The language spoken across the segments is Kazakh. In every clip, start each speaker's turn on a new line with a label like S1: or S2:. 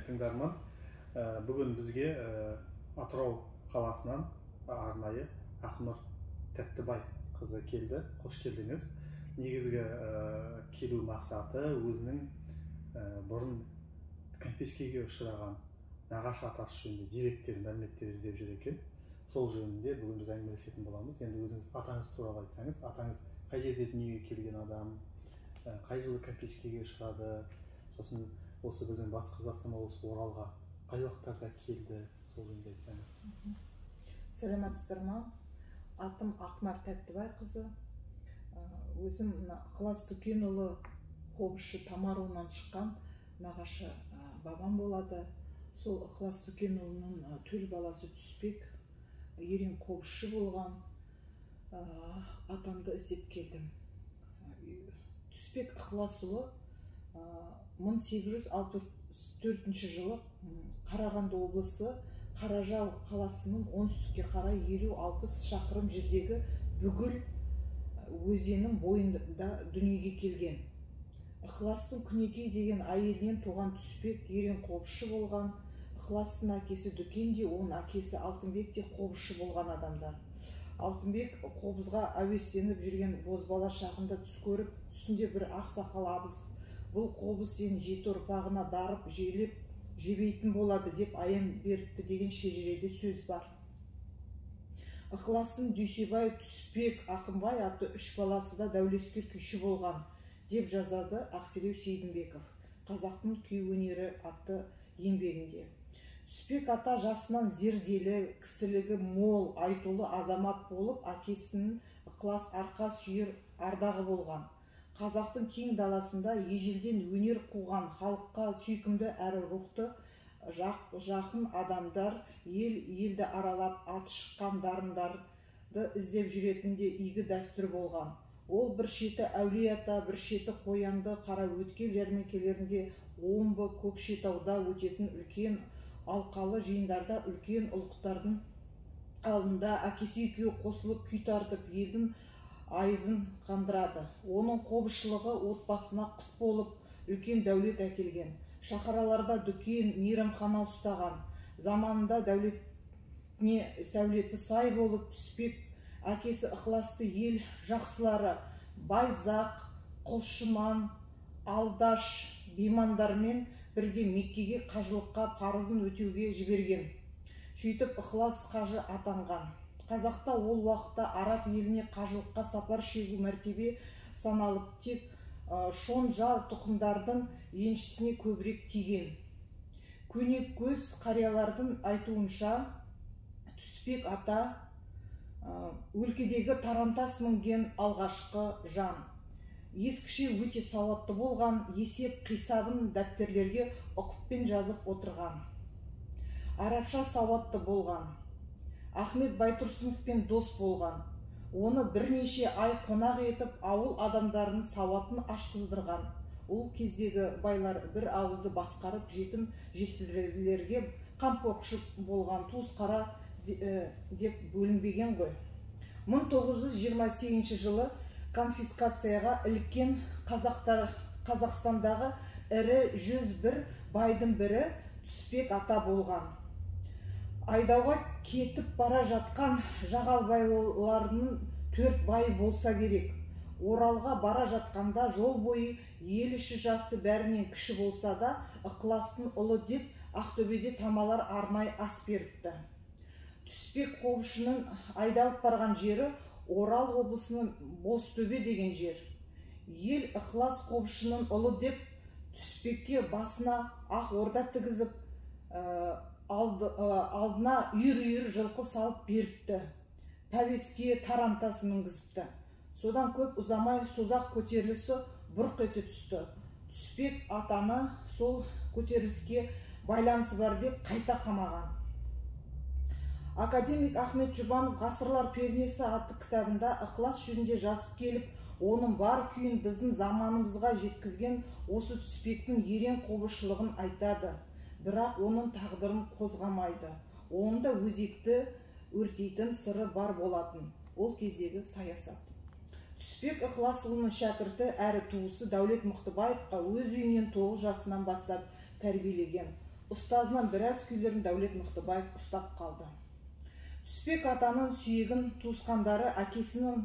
S1: Тыңдарман, бүгін бізге Атырау қаласынан арнайы Ақнұр Тәттібай қызы келді. Қош келдіңіз. Негізгі келу мақсаты өзінің бұрын кәмпескеге ұшыраған нағашы атасы жөнінде деректер, мәліметтер іздеп жүр екен. Сол жөнінде бүгін біз әңгімелесетін боламыз. Енді өзіңіз атаңыз туралы айтсаңыз, атаңыз қай жерде дүниеге келген адам, қай жылы кәмпескеге ұшырады, сосын осы біздің Батыс Қазақстан облысы Оралға қай уақыттарда келді, сол жөнінде айтсаңыз.
S2: Сәлеметсіздер ма? Атым Ақнар Тәттібай қызы. Өзім мына Ықылас Дүкенұлы қобызшы Тамаруынан шыққан нағашы бабам болады. Сол Ықылас Дүкенұлының төл баласы Түспек ерен қобызшы болған атамды іздеп келдім. Түспек Ықыласұлы 1864 жылы Қарағанды облысы Қаражал қаласының оңтүстікке қарай 50-60 шақырым жердегі Бүгіл өзенінің бойында дүниеге келген. Ықыластың Күнекей деген әйелінен туған Түспек ерен қобызшы болған. Ықыластың әкесі Дүкен де, оның әкесі Алтынбек те қобызшы болған адамдар. Алтынбек қобызға әуестеніп жүрген бозбала шағында түс көріп, түсінде бір ақсақал абыз, бұл қобыз сенің жеті ұрпағына дарып, желеп, жебейтін болады деп аян беріпті деген шежіреде сөз бар. Ықыластың Дүйсебай, Түспек, Ақынбай атты үш баласы да дәулескер күйші болған деп жазады Ақселеу Сейдімбеков Қазақтың күй өнері атты еңбегінде. Түспек ата жасынан зерделі, кісілігі мол, айтулы азамат болып, әкесінің ықылас арқа сүйер ардағы болған. Қазақтың кең даласында ежелден өнер қуған, халыққа сүйкімді әрі рухты жақын адамдар ел елді аралап, аты шыққан дарындарды іздеп жүретін де игі дәстүр болған. Ол бір шеті Әулиеата, бір шеті Қоянды, Қараөткел жәрмеңкелерінде, Омбы, Көкшетауда өтетін үлкен алқалы жиындарда үлкен ұлықтардың алдында әкесі екеуі қосылып күй тартып, елдің айызын қандырады. Оның қобызшылығы отбасына құт болып, үлкен дәулет әкелген. Шаһараларда дүкен, мейрамхана ұстаған. Заманында дәулетіне сәулеті сай болып, Түспек әкесі Ықыласты ел жақсылары Байзақ, Құлшыман, Алдаш бимандармен бірге Меккеге қажылыққа парызын өтеуге жіберген. Сөйтіп Ықылас қажы атанған. Қазақта ол уақытта араб еліне қажылыққа сапар шегу мәртебе саналып, тек шон жар тұқымдардың еншісіне көбірек тиген. Көне көз қариялардың айтуынша, Түспек ата өлкедегі тарантас мінген алғашқы жан. Ескіше өте сауатты болған, есеп қисабын дәптерлерге ұқыппен жазып отырған. Арабша сауатты болған. Ахмет Байтұрсыновпен дос болған. Оны бірнеше ай қонақ етіп, ауыл адамдарының сауатын ашқыздырған. Ол кездегі байлар бір ауылды басқарып, жетім жесірлерге қамқоршы болған, туыс қара деп бөлінбеген ғой. 1928 жылы конфискацияға іліккен Қазақстандағы ірі 101 байдың бірі Түспек ата болған. Айдауға кетіп бара жатқан жағалбайларының 4 байы болса керек. Оралға бара жатқанда жол бойы ел іші жасы бәрінен кіші болса да, Ықыластың ұлы деп Ақтөбеде тамалар арнайы ас беріпті. Түспек қобызшының айдалып барған жері Орал облысының Бозтөбе деген жер. Ел Ықылас қобызшының ұлы деп Түспекке басына ақ орда тігізіп, алдына үйір-үйір жылқы салып беріпті. Пәуеске тарантас мінгізіпті. Содан көп ұзамай Созақ көтерілісі бұрқ ете түсті. Түспек атаны сол көтеріліске байланысы бар деп қайта қамаған. Академик Ахмет Жұбанов «Ғасырлар пернесі» атты кітабында Ықылас жөнінде жазып келіп, оның бар күйін біздің заманымызға жеткізген осы Түспектің ерен қобызшылығын айтады. Бірақ оның тағдырын қозғамайды. Оның да өзекті өртейтін сыры бар болатын. Ол кездегі саясат. Түспек Ықыласұлының шәкірті әрі туысы Дәулет Мықтыбаевқа өз үйінен 9 жасынан бастап тәрбиелеген. Ұстазынан біраз күйлерін Дәулет Мықтыбаев ұстап қалды. Түсіпбек атаның сүйегін туысқандары әкесінің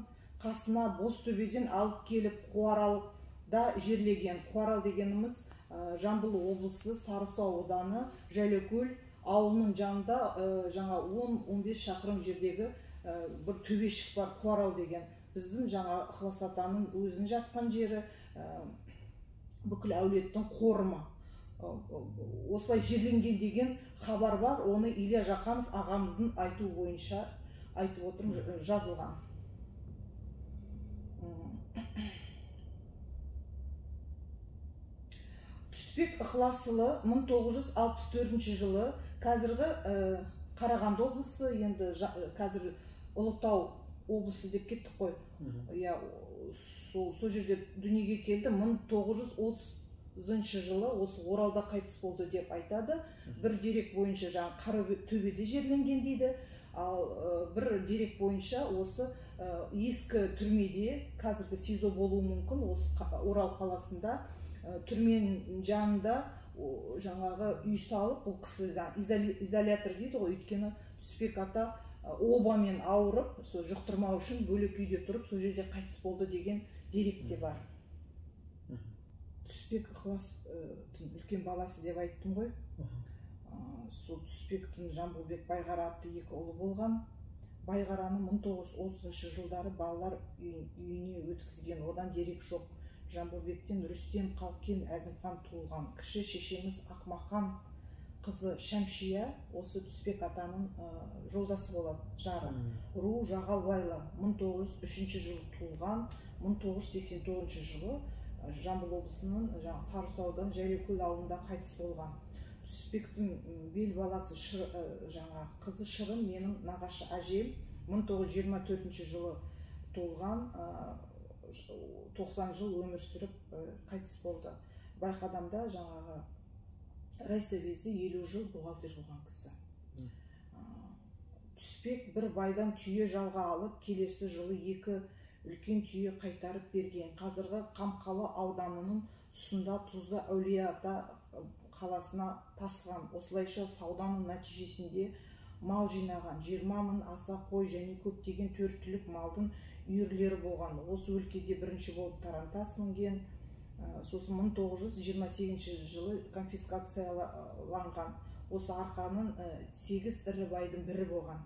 S2: қасына Бозтөбеден алып келіп Қуаралда жерлеген. Қуарал дегеніміз Жамбыл облысы Сарысу ауданы Жайлаукөл ауылының жанында жаңа 10-15 шақырым жердегі бір төбешік бар, Қуарал деген. Біздің жаңа Ықылас атаның өзінің жатқан жері, бүкіл әулеттің қорымы. Осылай жерленген деген хабар бар, оны Илья Жақанов ағамыздың айтуы бойынша айтып отырмын, жазылған. Түсіпбек Ықыласұлы 1964 жылы қазіргі Қарағанды облысы, енді қазір Ұлытау облысы деп кеттік қой. Иә, сол жерде дүниеге келді. 1930 жылы осы Оралда қайтыс болды деп айтады. Бір дерек бойынша жаңа Қаратөбеде жерленген дейді. Ал бір дерек бойынша осы ескі түрмеде, қазіргі СИЗО болуы мүмкін, осы Орал қаласында түрменің жанында жаңағы үй салып, бұл кісі изолятор дейді ғой, өйткені Түсіпбек ата обамен ауырып, сол жұқтырмау үшін бөлек үйде тұрып, сол жерде қайтыс болды деген дерек те бар. Түсіпбек Ықыластың үлкен баласы деп айттым ғой. Сол Түсіпбектің Жамбылбек Байғара атты екі ұлы болған. Байғараны 1930 жылдары балалар үйіне өткізген, одан дерек жоқ. Жамбылбектен Рүстем, Қалкен, Әзімхан туылған. Кіші шешеміз Ақмақан қызы Шәмшия осы Түсіпбек атаның жолдасы болады, жары. Ру Жағалбайлы 1903 жылы туылған, 1989 жылы Жамбыл облысының Сарысу ауданы Жайлаукөл ауылында қайтыс болған. Түсіпбектің бел баласы жаңа қызы Шырын менің нағашы әжем 1924 жылы туылған, 90 жыл өмір сүріп қайтыс болды. Байқадамда жаңағы райсовезде 50 жыл бухгалтер болған кісі. Түсіпбек бір байдан түйе жалға алып, келесі жылы екі үлкен түйе қайтарып берген. Қазіргі Қамқалы ауданының тұсында Тұзды Әулиеата қаласына тасыған. Осылайша сауданың нәтижесінде мал жинаған, 20 мың аса қой және көптеген төрт түлік малдың үйірлері болған. Осы өлкеде бірінші болып тарантас мінген. Сосын 1928 жылы конфискацияланған. Осы Арқаның 8 ірі байдың бірі болған.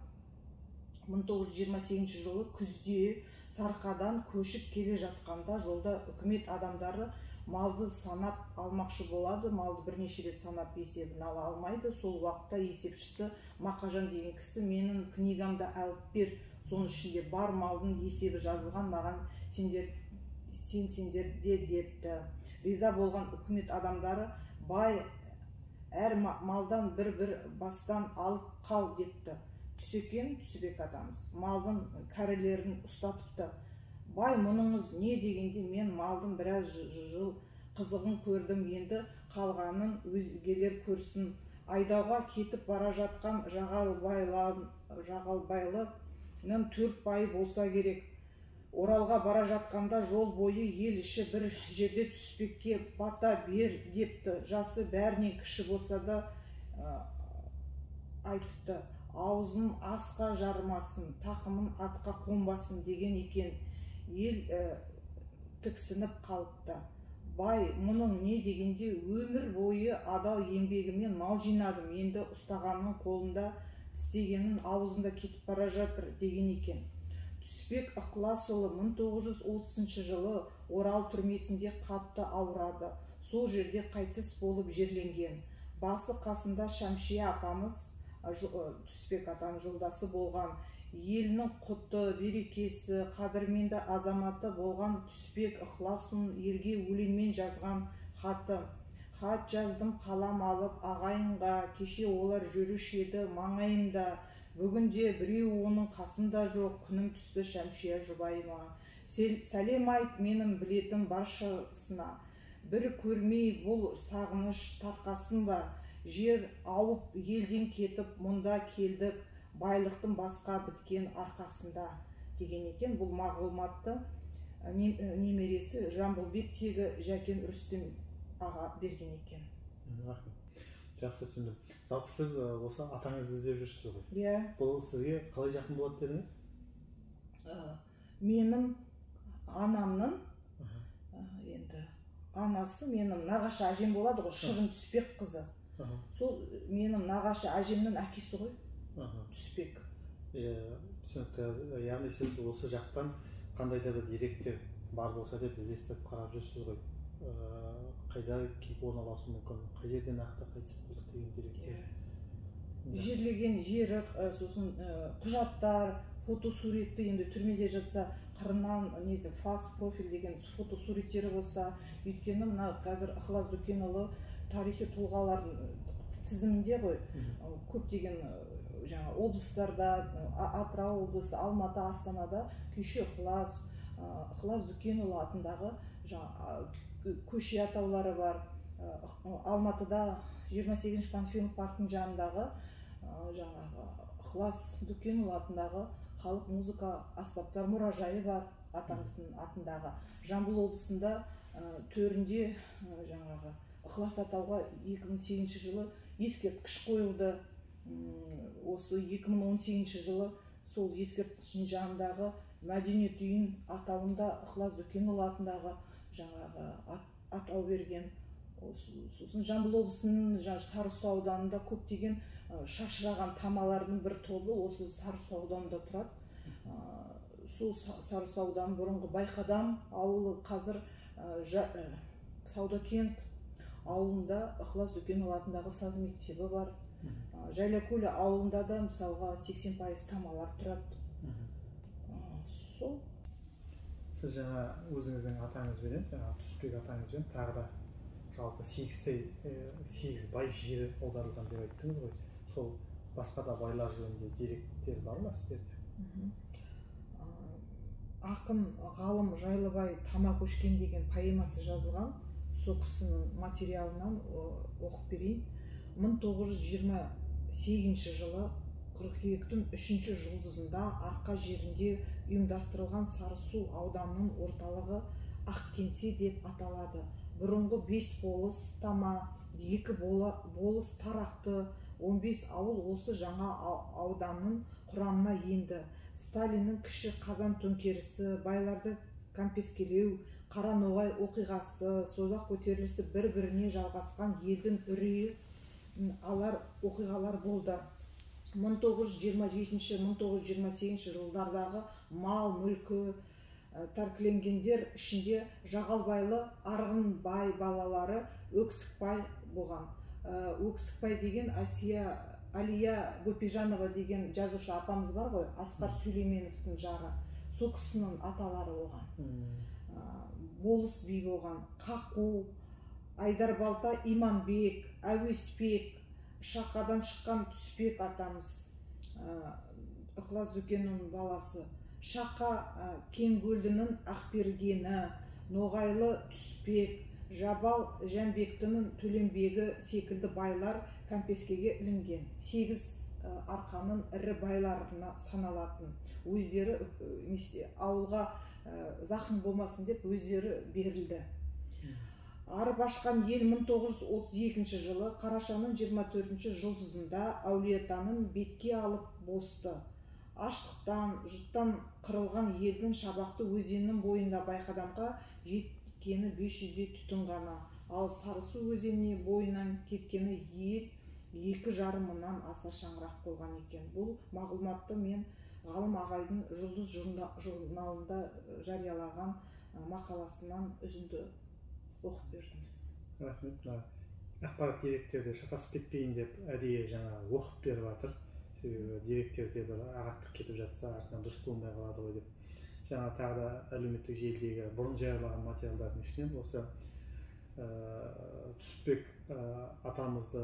S2: 1928 жылы күзде Сарқадан көшіп келе жатқанда жолда үкімет адамдары малды санап алмақшы болады. Малды бірнеше рет санап есебін ала алмайды. Сол уақытта есепшісі Мақажан деген кісі менің книгамды алып бер, соның ішінде бар малдың есебі жазылған, маған сендер де депті. Риза болған үкімет адамдары бай әр малдан бір-бір бастан алып қал депті. Түсекен Түсіпбек атамыз малдың кәрілерін ұстатыпты. Бай мұныңыз не дегенде, мен малдың біраз жыл қызығын көрдім, енді қалғанын өзгелер көрсін. Айдауға кетіп бара жатқан Жағалбайлының 4 байы болса керек. Оралға бара жатқанда жол бойы ел іші бір жерде Түсіпбекке бата бер депті. Жасы бәрінен кіші болса да айтыпты. Аузын асқа жармасын, тақымын атқа қонбасын деген екен. Ел тіксініп қалыпты. Бай мұның не дегенде, өмір бойы адал еңбегімен мал жинадым, енді ұстағанның қолында, тістегеннің аузында кетіп бара жатыр деген екен. Түсіпбек Ықыласұлы 1930 жылы Орал түрмесінде қатты ауырады. Сол жерде қайтыс болып жерленген. Басы қасында Шәмшия апамыз, Түсіпбек атаның жолдасы болған. Елінің құты, берекесі, қадірменді азаматы болған Түсіпбек Ықыласұлының елге өлеңмен жазған хаты. Хат жаздым қалам алып ағайынға, кеше олар жүруші еді маңайымда, бүгінде біреу оның қасында жоқ, күнім түсті Шәмшия жұбайыма. Сәлем айт менің білетін баршасына, бір көрмей бұл сағыныш тарқасын ба, жер ауып елден кетіп мұнда келдік, байлықтың басқа біткен арқасында деген екен. Бұл мағлұматты немересі Жамбылбек тегі Жәкен Рүстем аға берген екен.
S1: Рахмет. Жақсы түсіндім. Жалпы сіз осы атаңызды іздеп жүрсіз ғой?
S2: Иә.
S1: Бұл сізге қалай жақын болады дедіңіз?
S2: Менің анамның енді анасы менің нағашы әжем болады ғой, Шырын Түспек қызы. Сол менің нағашы әжемнің әкесі ғой. Түспек.
S1: Түсінікті. Яғни сіз осы жақтан қандай да бір деректер бар болса деп іздестіріп қарап жүрсіз ғой. Қайда келіп орналасуы мүмкін, қай жерде нақты қайтыс болды деген деректер.
S2: Жерлеген жері, сосын құжаттар, фотосуретті, енді түрмеде жатса қырынан несі фас профиль деген фотосуреттері болса, өйткені мына қазір Ықылас Дүкенұлы тарихи тұлғалардың тізімінде ғой, көптеген жаңа облыстарда, Атырау облысы, Алматы, Астанада күйші Ықылас, Ықылас Дүкенұлы атындағы жаңа көше атаулары бар. Алматыда 28-ші Панфилов паркінің жанындағы жаңағы Ықылас Дүкенұлы атындағы халық музыка аспаптар мұражайы бар атамыздың атындағы. Жамбыл облысында төрінде жаңағы Ықылас атауға 2008 жылы ескерткіш қойылды. Осы 2018 жылы сол ескерткіштің жанындағы мәдениет үйін атауында Ықылас Дүкенұлы атындағы жаңағы атау берген. Сосын Жамбыл облысының Сарысу ауданында көптеген шашыраған тамалардың бір тобы осы Сарысу ауданында тұрады. Сол Сарысу ауданы бұрынғы Байқадам ауылы, қазір Саудакент ауылында Ықылас Дүкенұлы атындағы саз мектебі бар. Жайлакөл ауылында да мысалға 80% тамалар тұрады. Сол.
S1: Сіз жаңа өзіңіздің атаңызбенен, жаңа Түспек атаңызбен тағы да жалпы 8 бай жері аударылған деп айттыңыз ғой. Сол басқа да байлар жөнінде деректер бар ма сіздерде?
S2: Ақын ғалым Жайлыбай Тама көшкен деген поэмасы жазылған. Сол кісінің материалынан оқып берейін. 1928 жылы қыркүйектің 3-ші жұлдызында Арқа жерінде ұйымдастырылған Сарысу ауданының орталығы Ақкенсе деп аталады. Бұрынғы 5 болыс Тама, 2 болыс Тарақты, 15 ауыл осы жаңа ауданның құрамына енді. Сталиннің кіші қазан төңкерісі, байларды кәмпескелеу, Қара Ноғай оқиғасы, Созақ көтерілісі бір-біріне жалғасқан елдің үрейі алар оқиғалар болды. 1927-1928 жылдардағы мал мүлкі тәркіленгендер ішінде Жағалбайлы Арғынбай балалары Өксікбай болған. Өксікбай деген Асия Алия Бөпежанова деген жазушы апамыз бар ғой, Асқар Сүлейменовтің жары. Сол кісінің аталары болған. Болыс би болған. Қақу, Айдарбалта Иманбек, Әуесбек, Шақадан шыққан Түспек атамыз, Ықылас Дүкенұлының баласы, Шақа Кеңгөлдінің Ақбергені, Ноғайлы Түспек, Жабал Жәмбектінің Төленбегі секілді байлар кәмпескеге ілінген. 8 арқаның ірі байларына саналатын. Өздері ауылға зақым болмасын деп өздері берілді. Арып ашқан ел 1932 жылы қарашаның 24-ші жұлдызында Әулиеатаның бетке алып босты. Аштықтан, жұттан қырылған елдің Шабақты өзенінің бойында Байқадамға жеткені 500-дей түтін ғана. Ал Сарысу өзеніне бойынан кеткені ел 2,5 мыңнан аса шаңырақ болған екен. Бұл мағлұматты мен ғалым ағайдың Жұлдыз журналында жариялаған мақаласынан үзінді оқып бердім.
S1: Рахмет. Мына ақпарат деректерде шатасып кетпейін деп әдейі жаңа оқып беріп жатыр. Себебі деректерде бір ағаттық кетіп жатса артынан дұрыс болмай қалады ғой деп. Жаңа тағы да әлеуметтік желідегі бұрын жариялаған материалдардың ішінен осы Түсіпбек атамызды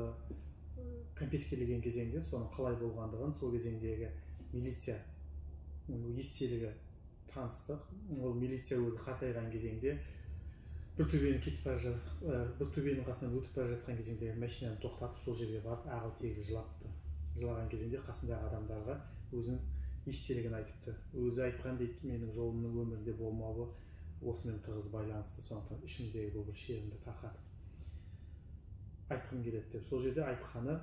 S1: кәмпескелеген кезеңде соның қалай болғандығын, сол кезеңдегі милиция естелігі таныстық. Ол милиция өзі қартайған кезеңде бір төбені кетіп бара бір төбенің қасынан өтіп бара жатқан кезеңде машинаны тоқтатып сол жерге барып ағыл-тегіл жылапты. Жылаған кезеңде қасындағы адамдарға өзінің естелігін айтыпты. Өзі айтқан дейді, менің жолымның өмірінде болмауы осымен тығыз байланысты, сондықтан ішімдегі бұл бір шерімді тарқатып. айтқым келеді деп. Сол жерде айтқаны,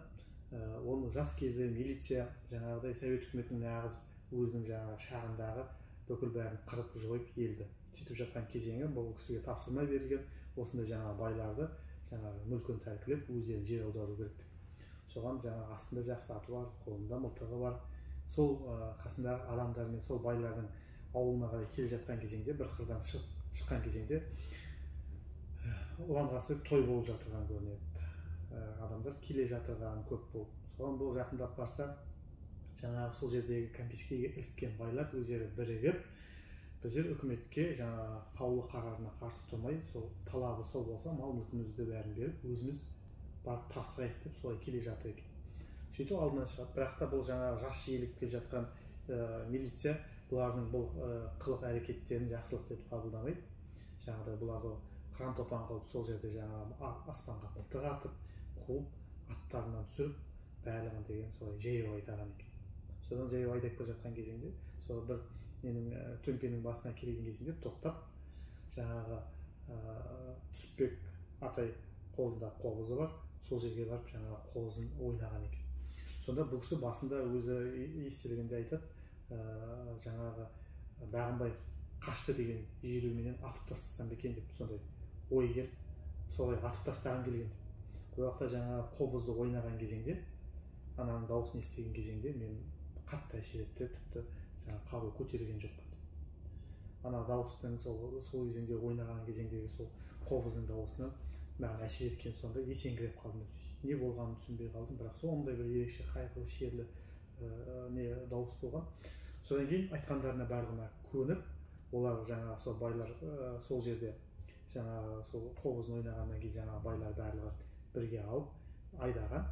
S1: оның жас кезі милиция жаңағыдай совет үкіметінің нағыз өзінің жаңағы шағындағы бүкіл бәрін қырып жойып елді сөйтіп жатқан кезеңі, бұл кісіге тапсырма берілген, осындай жаңағы байларды жаңағы мүлкін тәркілеп өздерін жер аудару керек деп. Соған жаңағы астында жақсы аты бар, қолында мылтығы бар, сол қасындағы адамдармен сол байлардың ауылына қарай келе жатқан кезеңде, бір қырдан шыққан кезеңде ұлан-ғасыр той болып жатырған көрінеді. Адамдар келе жатырған көп болып. Соған бұл жақындап барса, жаңағы сол жердегі кәмпескеге іліккен байлар өздері бірігіп, біздер үкіметке жаңағы қаулы қарарына қарсы тұрмай, сол талабы сол болса, мал мүлкімізді бәрін беріп, өзіміз барып тапсырайық деп солай келе жатыр екен. Сөйтіп алдынан шығады. Бірақ та бұл жаңағы жас желіп келе жатқан милиция бұлардың бұл қылық әрекеттерін жақсылық деп қабылдамайды. Жаңағыдай бұларды қыран топан қылып, сол жерде жаңағы аспанға мылтық атып, қуып, аттарынан түсіріп, барлығын деген солай жаяу айдаған екен. Содан жаяу айдап келе жатқан кезеңде, сол бір ненің төмпенің басына келген кезінде тоқтап, жаңағы Түсіпбек атай қолында қобызы бар, сол жерге барып жаңағы қобызын ойнаған екен. Сонда бұл кісі басында өзі естелігінде айтады, жаңағы Бағымбай қашты деген желеуменен атып тастасам ба екен деп сондай ой келіп, солай атып тастаған келген деп. Бұл уақытта жаңағы қобызды ойнаған кезеңде, ананың дауысын естіген кезеңде мен қатты әсер етті, тіпті жаңағы қару көтерген жоқпын деп. Ана дауыстың сол кезеңде ойнаған кезеңдегі сол қобыздың дауысына маған әсер еткен, сонда есеңгіреп қалдым. Не болғанын түсінбей қалдым, бірақ сондай бір ерекше қайғылы, шерлі не дауыс болған. Содан кейін айтқандарына барлығына көніп, олар жаңағы сол байлар сол жерде жаңағы сол қобызын ойнағаннан кейін жаңағы байлар барлығы бірге алып айдаған,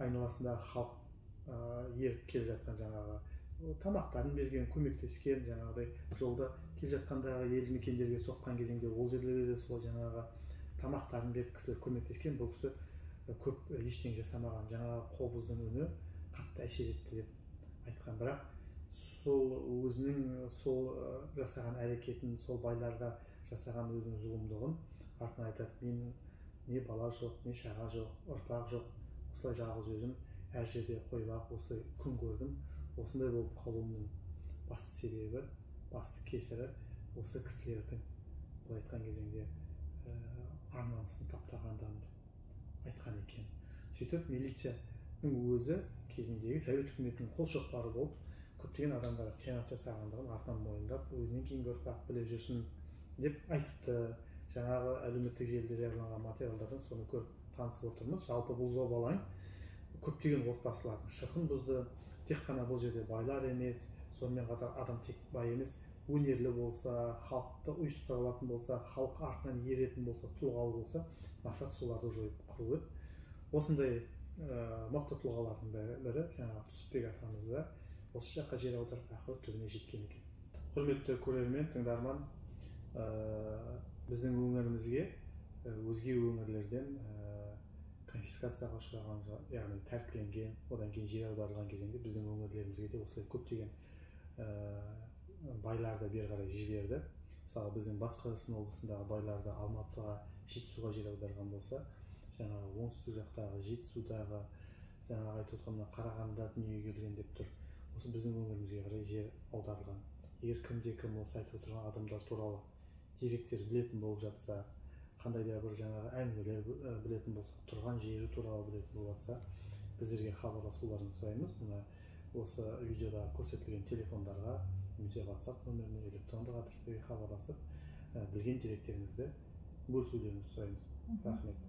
S1: айналасындағы халық еріп келе жатқан жаңағы тамақтарын берген, көмектескен, жаңағыдай жолда келе жатқандағы елді мекендерге соққан кезеңде ол жерлерде де сол жаңағы тамақтарын беріп кісілер көмектескен. Бұл кісі көп ештеңе жасамаған, жаңағы қобыздың үні қатты әсер етті деп айтқан. Бірақ сол өзінің сол жасаған әрекетін, сол байларға жасаған өзінің зұлымдығын артынан айтады, мен не бала жоқ, не шаға жоқ, ұрпақ жоқ, осылай жалғыз өзім әр жерде қойбақ, осылай күн көрдім, осындай болып қалуымның басты себебі, басты кесірі осы кісілердің былай айтқан кезеңде ар намысын таптағандығын деп айтқан екен. Сөйтіп милицияның өзі кезіндегі совет үкіметінің қол шоқпары болып, көптеген адамдарға қиянат жасағандығын артынан мойындап, өзінен кейінгі ұрпақ біле жүрсін деп айтыпты. Жаңағы әлеуметтік желіде жарияланған материалдардан соны көріп танысып отырмыз. Жалпы бұл зобалаң көптеген отбасылардың шырқын бұзды. Тек қана бұл жерде байлар емес, сонымен қатар адам тек бай емес, өнерлі болса, халықты ұйыстыра алатын болса, халық артынан еретін болса, тұлғалы болса, мақсат соларды жойып қыру еді. Осындай мықты тұлғалардың бірі жаңағы Түсіпбек атамыз да осы жаққа жер аударып ақыры түбіне жеткен екен. Құрметті көрермен, тыңдарман, біздің өңірімізге өзге өңірлерден конфискацияға ұшыраған, яғни тәркіленген, одан кейін жер аударылған кезеңде біздің өңірлерімізге де осылай көптеген байларды бері қарай жіберді. Мысалы, біздің Батыс Қазақстан облысындағы байларды Алматыға, Жетісуға жер аударған болса, жаңағы оңтүстік жақтағы Жетісудағы, жаңағы айтып отырған мына Қарағандыда дүниеге келген деп тұр, осы біздің өңірімізге қарай жер аударылған. Егер кімде кім осы айтып отырған адамдар туралы деректер білетін болып жатса, қандай да бір жаңағы әңгімелер білетін болса, тұрған жері туралы білетін болып жатса, біздерге хабарласуларын сұраймыз. Мына осы видеода көрсетілген телефондарға немесе WhatsApp нөміріне, электрондық адрестерге хабарласып, білген деректеріңізді бөлісулеріңізді сұраймыз. Рахмет.